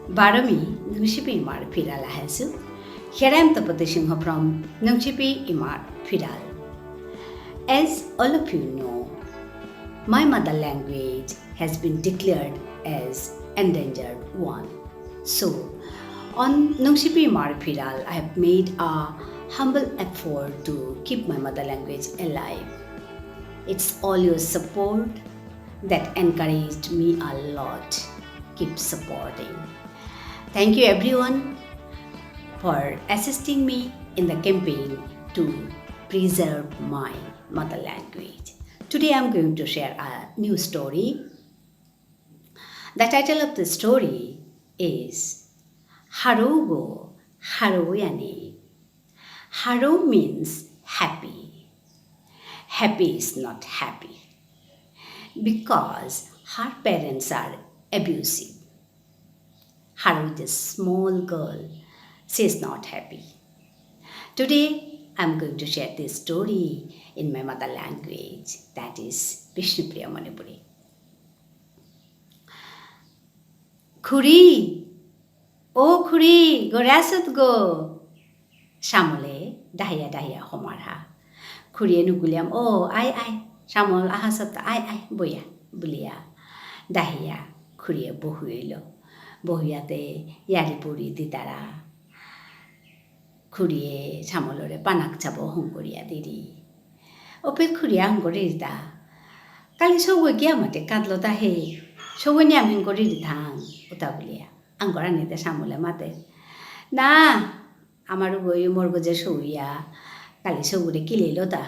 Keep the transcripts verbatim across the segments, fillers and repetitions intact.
বারো মি নুংশিপি ইমার ফিরাল আহেসু। Here I am Tapati Singha from Nungshipi Imar Phiral. As all of you know, my mother language has been declared as endangered one. So, on Nungshipi Imar Phiral, I have made a humble effort to keep my mother language alive. It's all your support that encouraged me a lot. Keep supporting. Thank you everyone for assisting me in the campaign to preserve my mother language. Today I'm going to share a new story. The title of the story is Harugo Haruyani. Haru means happy. Happy is not happy because her parents are abusive. Haru is a small girl. She is not happy. Today, I'm going to share this story in my mother language, that is Bishnupriya Manipuri. খুড়ি, ও খুড়ি, ঘরে আসত গো। শ্যামলে ডাহিয়া ডাহিয়া হমারহা। খুড়িয়ে নুকুলিয়াম, "ও, আয়, আয়, শ্যামল আহাসত, আয়, আয়, বইয়া," বুলিয়া। ডাহিয়া খুড়িয়ে বহুইল। বহুইয়াতে য়ারি পুরি দিতারা। খুড়িয়ে শ্যামলরে পানাক চাব হংকরিয়া দিরি। ওপে খুড়িয়া হংকরিতা। কালি সৌগো গিয়া মাতে কাঁদলো তা হে। সৌগো নিয়াম হংকরি দিথাং, উতা বুলিয়া। আঙ্করানিতে শ্যামলে মাতে। না, আমার উগই মোর গজে সৌইয়া, কালি সৌগরে কিলেইলো তা।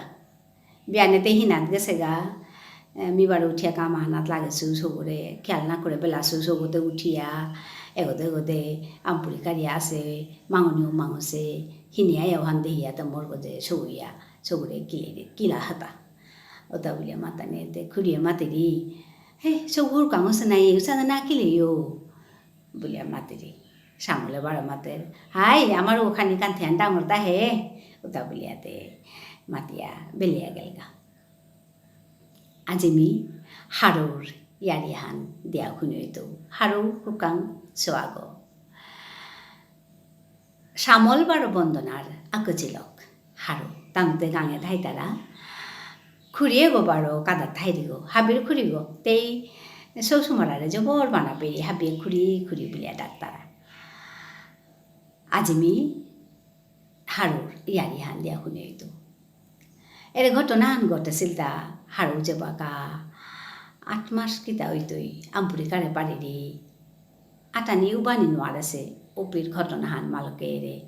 বিয়ানেতে হিনাত গেছেগা, এ, মি বারো উঠিয়া কাম আহানাত লাগেসু সৌগরে, খেয়াল না করে বেলাসু সৌগতে উঠিয়া, এগোতে এগোতে আমপুরি কারিয়া আসে, মাঙনিও মাঙসে, হিনিয়া এহান দেহিয়া তা মোর গজে সৌইয়া, সৌগরে কিলে, কিলা হাতা। ওতা বুলিয়া মাতানিতে, খুড়িয়ে মাতেরি, হে, সৌগর কাঙসে নাই, উসাদা না কিলেইও। বুলিয়া মাতেরি। শ্যামলে বারো মাতের, "হাই, আমার ওখানি কান্থিয়ান ডাঙর তা হে," উতা বুলিয়াতে মাতিয়া বেলিয়া গেলগা। আজি মি হারৌর য়ারিহান দিয়া হুনইতু, হারৌ হুকাং সোয়াগো। শ্যামল বারো বন্দনার আকজিলক। হারু, তানুতে গাঙে থাইতারা। খুড়িয়ে গো বারো কাদা থাইরিগো, হাবির খুড়িগো, তেই সৌসুমারারে জবর বানা পেরি, হাবিয়ে খুড়ি, খুড়ি বুলিয়া ডাকতারা। আজি মি হারুর ইয়ারি হান দিয়া হুনেইতু। এরে ঘটনা হান ঘটেসিলতা হারু যেবাকা আট মাস কিতা অইতই, আমপুরি কারে পারিরি। আটানি উবানি নোয়ারেসে, ওপির ঘটনা হান মালকে এরে,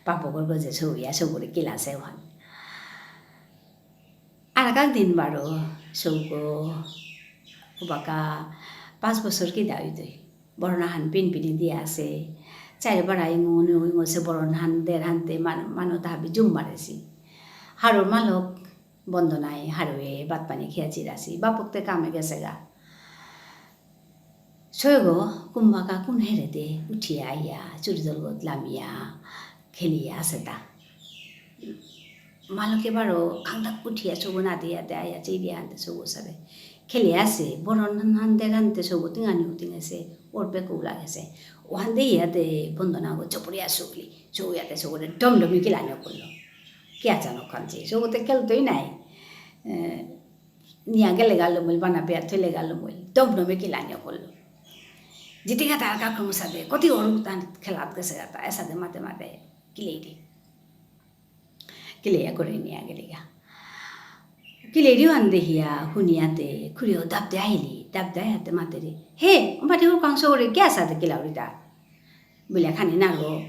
বাপকর গজে সৌইয়া সৌগরে কিলাসে ওহান। আর কাক দিন বারো, সৌগো, ওবাকা পাঁচ বছর কিতা অইতই। বরনা হান পিন পিনি দিয়া আসে। চাইর বারা ইঙু, ইঙু, ইঙু সে বরনা হান, দের হানতে মান-, মানু তাহাবি জুম মারেসি। হারুর মালক বন্দনাই, হারুয়ে বাত পানি খেয়া চিরাসি। বাপকতে কামে গেসেগা। সৌগো কুম্বাকা কুন হেরেতে উঠিয়া আইয়া, চুরি দলগত লামিয়া, খেলিয়া আসেতা। মালকে বারো খাংদাক উঠিয়া সৌগো না দিয়াতে আইয়া চিরিয়া আনতে সৌগো সারে। খেলিয়া আসে, বরন হানতে হানতে সৌগো তিঙানি উতিঙেসে, ওর পেকো লাগেসে। ওহান দেহিয়াতে বন্দনাগো চপরিয়া সৌগলি, সৌগো ইয়াতে সৌগোরে ডমডমি কিলানি করলো। কি আচানক খানছে, সৌগোতে খেলতই নাই। এ, নিয়া গেলেগা লমইল, বানা পেয়া থইলেগা লমইল, দম দমে কিলানি করলো। জিতিকা তার কাকুর সাথে, কতি ওর উতান খেলাত গেসেগা তা, এসাদে মাতে মাতে কিলেইরি। কিলেইয়া করে নিয়া গেলেগা। কিলেইরি ওহান দেহিয়া, হুনিয়াতে, খুড়িও দাবদে আইলি, দাবদে আইয়াতে মাতেরি। হে, ওবাটে ওর কাংস ওরে কে আসাদে কিলাউরিতা? বুলিয়া খানি নাগো,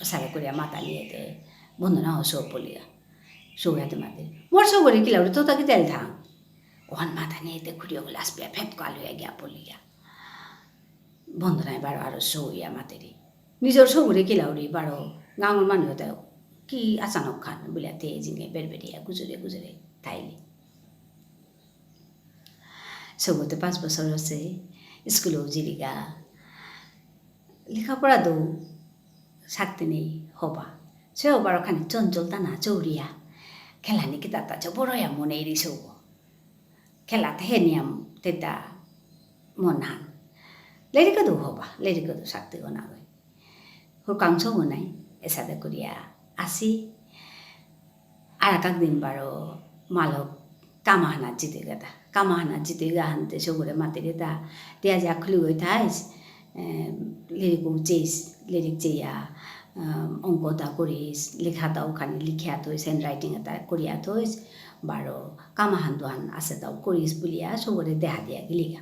সারে করিয়া মাতানিয়েতে, বন্দনা হসো পলিয়া। সৌয়াতে মাতে, "মোর সৌগরে কিলাউরি তোতা কিতা এলথাং?" ওহান মাতানিয়েতে খুড়িও গ্লাস পিয়া ফেট কালুয়া গিয়া পলিয়া। বন্দনাই বারো আরো সৌয়া মাতেরি। নিজর সৌগরে কিলাউরি বারো গাঙর মানু এতা কি আচানক খান বুলিয়াতে জিঙে বেরবেরিয়া গুজরে গুজরে থাইলি। সৌগতে পাঁচ বছর হসে, স্কুলেও জিরিগা। লেখাপড়া দৌ শাক্তি নেই হবা। সে হবার ওখানে চঞ্চল তা না চৌরিয়া। খেলানি কিতা তা চে বড়য়া মনেইরি সৌগ। খেলাত হে নিয়াম তেতা মনহান। লেরিকদু হবা, লেরিকদু শক্তি গনাগই। হুরকাং সৌ নাই, এসাদে করিয়া আসি। আর কাক দিন বারো মালক কামাহানা জিতে গেতা। কামাহানা জিতে গা হানতে সৌগরে মাতে গেতা। তে আজি আখলু গই থাইস, এ, লেরিক চেইস, লেরিক চেয়া, আ, অঙ্কতা করিস, লেখাতাও খানি লিখিয়া থইস, handwriting এতা করিয়া থইস, বারো কামাহান দুহান আসেতাও করিস বুলিয়া সৌগরে দেহা দিয়া গেলিগা।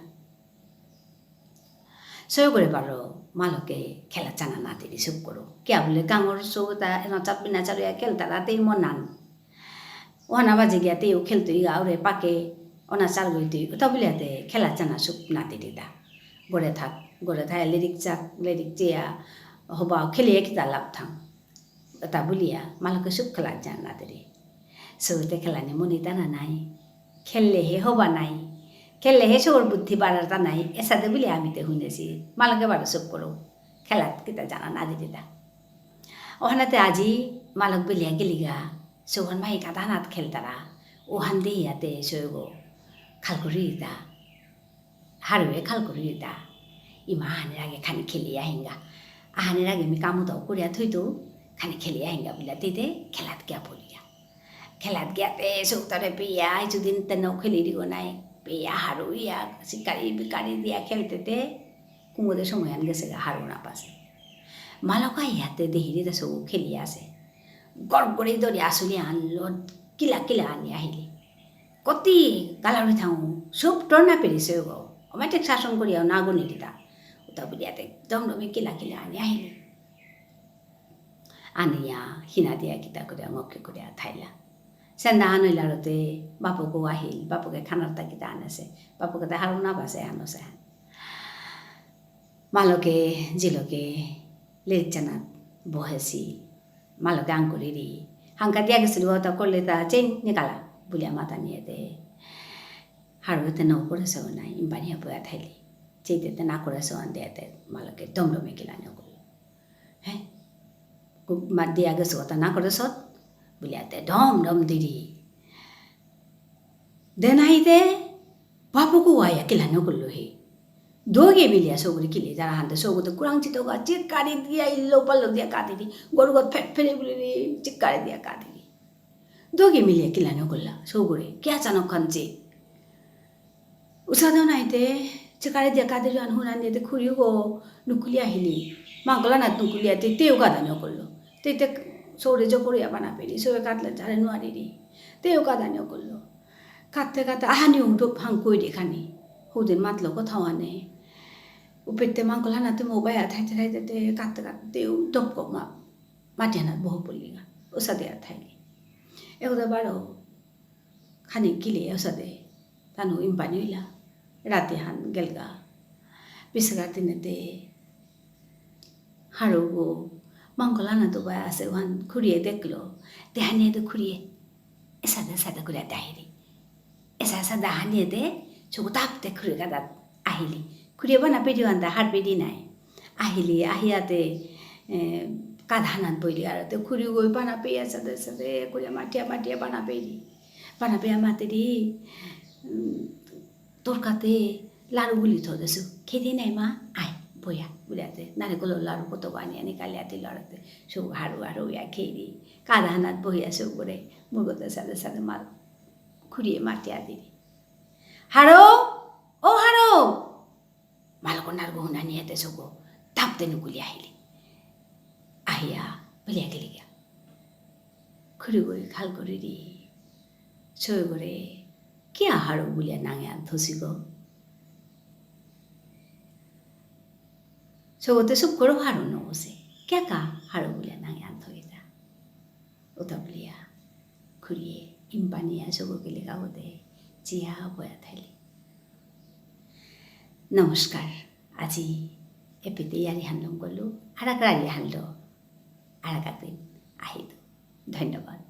সৌগরে বারো মালকে খেলা চানা না দিলি সুপ করো। কিয়া বুলে গাঙর সৌতা এনা চাপি না চালুয়া খেলতারা তেই মনান। ওহানা বাজে গিয়া তেও খেলতই গা ওরে পাকে, ওনা চাল গইতই, ওতা বুলিয়াতে খেলা চানা সুপ না দিলি দা। গরে থাক, গরে থাক, লেরিক চাক, লেরিক চেয়া, হবা খেলিয়া কিতা লাভ থাং। ওতা বুলিয়া, মালকে সুপ খেলা চানা না দিলি। সৌতে খেলানি মনিতা না নাই। খেললে হে হবা নাই। খেললে হে সৌর বুদ্ধি বাড়ারতা নাই। এসাদে বুলিয়া আমি তে হুনেসি। মালকে বারো সুপ করো। খেলাত কিতা চানা না দিলি দা। ওহানাতে আজি মালক বিলিয়া গেলিগা, সৌহান মাই কাদানাত খেলতারা, ওহান দেহিয়াতে সৌগো খাল করিতা, হারুয়ে খাল করিতা, ইমা আহানির আগে খানি খেলিয়া হিঙ্গা, আহানির আগে মি কামুতাও করিয়া থইতো, খানি খেলিয়া হিঙ্গা বুলিয়া তেইতে খেলাত গিয়া পড়িয়া। খেলাত গিয়াতে সৌতারে পেয়া, কিছুদিন তেনও খেলি দিগো নাই, পেয়া হারুইয়া, শিকারি বিকারি দিয়া খেলতেতে, কুমুদে সময়হান গেসেগা হারু না পাসে। মালক আইয়াতে দেহিরিতা সৌ খেলিয়া আসে। গড়গড়ি দরিয়া আসুলি আনলো, কিলা কিলা আনি আহিলি। কতি গালাউরি থাউ, সুপ টর না পেরিসে গো। অমাইতে শাসন করিয়াও না গুনি দিতা। উতা বুলিয়াতে দমদমে কিলা কিলা আনি আহিলি। আনিয়া, হিনা দিয়া কিতা করিয়া, মকে করিয়া থাইলা। সেন্দা আনইলা রতে, বাপকও আহিল, বাপকে খানার তা কিতা আনেসে। বাপকে তা হারু না পাসে আনসে। মালকে, জিলকে, লেরিক চানাত বহেসি, মালকে আঙকরিরি, হাঙ্কা দিয়া গেসিলু, ওতা করলে তা চেইন নিকালা, বুলিয়া মাতা নিয়েতে। হারুতে না করেসে না, ইম্পানিয়া বয়া থাইলি। চেইতে তে না করেসে আন দিয়াতে, মালকে দমদমে কিলা নিয়ে করলো। হে? কু-, মা দিয়া গেসে ওতা না করেসত, বুলিয়াতে দমদম দিরি। দেনাইতে, বাপকও আয়া কিলা নিয়ে করলো হে। দোগে মিলিয়া সৌগরে কিলে তারা হানতে সৌগতে কুরাং চিতগা চিকারি দিয়া ইল্লো পাল্লো দিয়া কাটিরি। গরুগত ফেট ফেরে বুলিরি চিকারি দিয়া কাটিরি। দোগে মিলিয়া কিলা নিয়ে করলা সৌগরে। কিয়া চানক খানচে। উসাদে নাইতে চিকারি দিয়া কাটিরি আন হুনানিতে খুরিগো নুকুলি আহিলি। মাংকলানাত নুকুলিয়াতে তেও কাদা নিয়ে করলো। তেইতে সৌরে জবরিয়া বানা পেরি। সৌরে কাটলে তারে নুয়ারিরি। তেও কাদা নিয়ে করলো। কাটতে কাটতে আহানি উঠো ফাং কই দেখানি। হুদিন মাতলো কথা আনে। উপেতে মাংকলানাতে মোবাইল থাইতে থাইতে তে কাটতে কাটতে তেও দপক মা-, মাটিয়ানাত বহ পড়লিগা। উসাদে আর থাইলি। এগুদা বারো খানি কিলে উসাদে। তানু ইম্পানি হইলা। রাতে হান গেলগা। পিসেগার দিনেতে হারৌগো, মাংকলানাত উবাই আসে, ওহান খুরিয়ে দেখলো। দেহানিয়েতে খুরিয়ে, এসাদে এসাদে করে আহিলি। এসা এসা দেহানিয়েতে, চোখ তাপতে খুরিয়ে কাদাত আহিলি। খুরিয়ে বানা পেরি আনতা, হার পেরি নাই। আহিলি, আহিয়াতে, এ, কাদাহানাত বইলি আরতে, খুরিগই বানা পেয়া এসাদে এসাদে, খুরিয়ে মাটিয়া মাটিয়া বানা পেরি। বানা পেয়া মাতেরি, উম, তোর কাতে লাড়ু গুলি থ দেসু, খেতে নাই মা, আয়, বয়া, বুলিয়াতে, নারিকল লাড়ু কত আনি আনি কালিয়াতে লাড়ুতে, সব হারু হারু ইয়া খেয়ে দি, কাদাহানাত বহিয়া সব করে, মুরগতে সাথে সাথে মাল, খুরিয়ে মাতে আদিরি। হারো, ও হারো! মালকর নারগো হুনানিয়াতে সব, তাপতে নুকুলি আহিলি। আহিয়া, বুলিয়া গেলি গিয়া। খুরিগই খাল করিরি, সৌগরে, কিয়া হারো বুলিয়া নাঙে আন থসিগো? সৌগতে চুপ করো হারো নবসে। কিয়া কা হারো বুলিয়া নাঙে আন থইতা? উতা বুলিয়া খুরিয়ে ইম্পানিয়া সৌগকে লেখা হতে চিয়া বয়া থাইলি। নমস্কার। আজি এপিতে ইয়ারি হানলম করলু। আরাক রালি হানলো। আরাক দিন আহিতু। ধন্যবাদ।